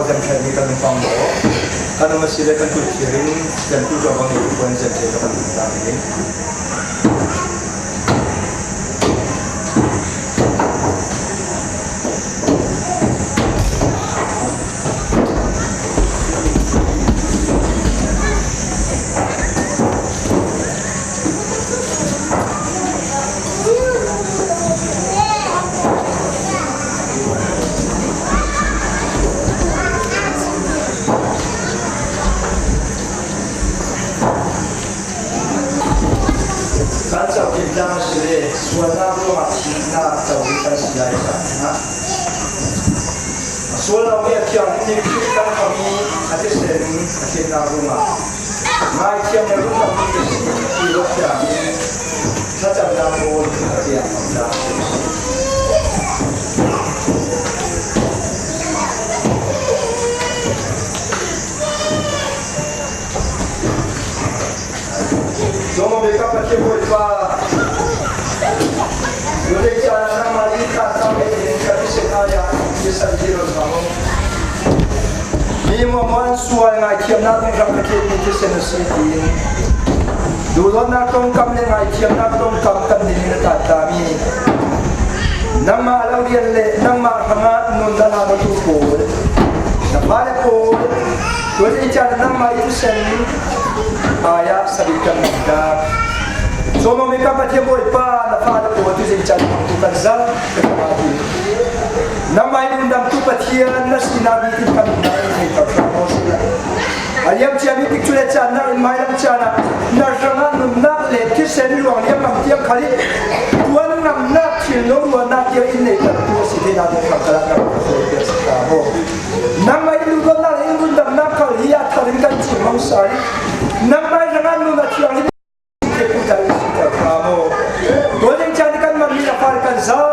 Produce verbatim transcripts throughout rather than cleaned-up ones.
Kan ṭhehmi kan um pang maw? Kan um a si le kan kut thir in, kan tu ṭuanvo ni tu puan zem thei ka kan um ta ni. Kan zoh khin tlang a si le, sualnak ruangah thihnak co ding kan si lai caah, a sual lomi a thianghlim nih Khrih kan khamh i a thisen a thihnak ruangah ngaithiam le rundammi ka si ti ruat thiang in thlacamnak pawl a tiang a si. Cawmawk biakam Pathian Bawipa, vawlei caan nangmah i tlantak in kan thisen ai ah i san hi lo hna. Mi hmuahhmuah an sual ngaithiamnak ding hrang Pathian mi thisen a si tiin duhdawtnak ṭongkam le ngaithiamnak ṭongkam kan ding in a tlantlami nangmah a lo rian le nangmah hrangah nun a hlan awtu pawl, na fale pawl, tuazing caan nangmah i thisen ai ah sabit kan ngamta. Cawmawk biakam Pathian Bawipa, na fale pawl tuazing caan tu kan zal kan ngai. Nangmah i rundamtu Pathian na sinak nitin kan ngai thei tak hram maw si lai. A liam ciami tikcu le caan nak in mailam caan ah na hrangah nunnak le thisen luang liam mang tiang khal i tuan ngamnak thil no ruahnak tiang in nei taktu a si thei nak in hrang khalah nang ka sual piak si ta maw? Nangmah i duhdawtnak le i rundamnak khal hi a thar in kan cim hmang sa i nangmah i hrangah nun a thianghlim in thei ku ta i si ta kha maw? Tuazing caan i kan manmi na far kan zau.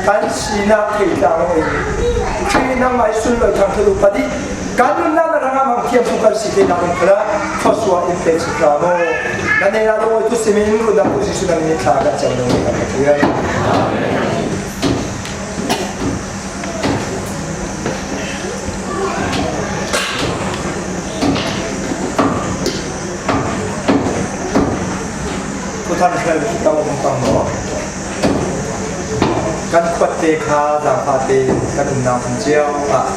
Kan sinak thei tlang in Khrih nangmah i sunlawih thangṭhat uh padi kan nunnak na hrangah mang thiam tu kan si thei nak in khala thluasuah in pek si hna maw? Na nei ah dong tu simin rundamtu Jesuh na min in thla kan cam dong kan Pathian. Thuthang hrial ka um pang maw? Kan khuatte kha zaangfah tein kan umnak hmun cio ah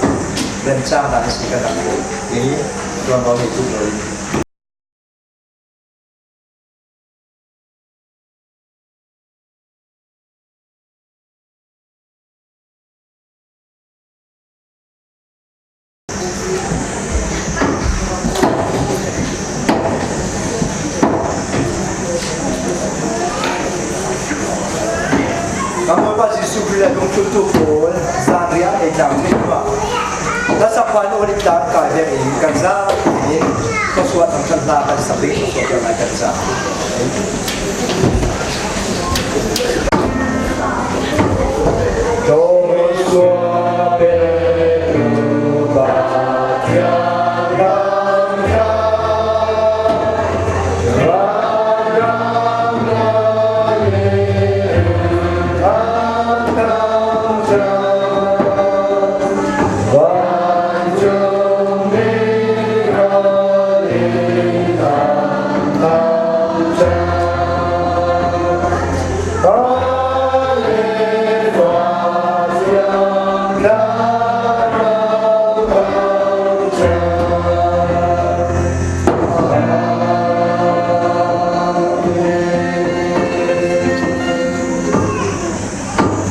remcang dan a si kan rak i tuanvo ni tu lo. Kan Bawipa Jesuh Khrih le dungthluntu pawl zanriah ei tlang ding ah lasak phan awlik tlang kai biakinn kan zau in ka suah thangṭhat hna kan sak ding ka suah piak ngai kan zau.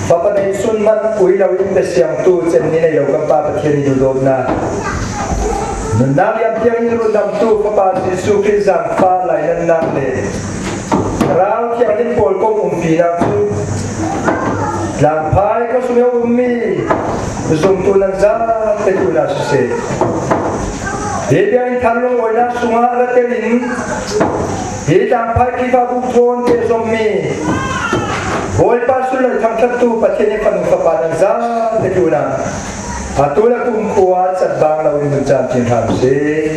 Fapa neihsun hmanh ui lo in biasiangtu cem ni nei lo kan Pa Pathian i duhdawtnak, nunnak liamtiang in rundamtu Fapa Jesuh Khrih zaangfah lainatnak le Thlarau Thianghlim pawl kong umpinak cu tlangphai ka sung i a ummi zumtu nan zate tu hna siseh. Hi biakinn thar lungawinak sungah ra tel in hi tlangphai Khrihfabu thawn te zommi Bawipa sunlawih thangṭhattu Pathian i fanu fapa nan zate tu hna. Atu le kumkhua cat bang lo in nun caan thin hram si.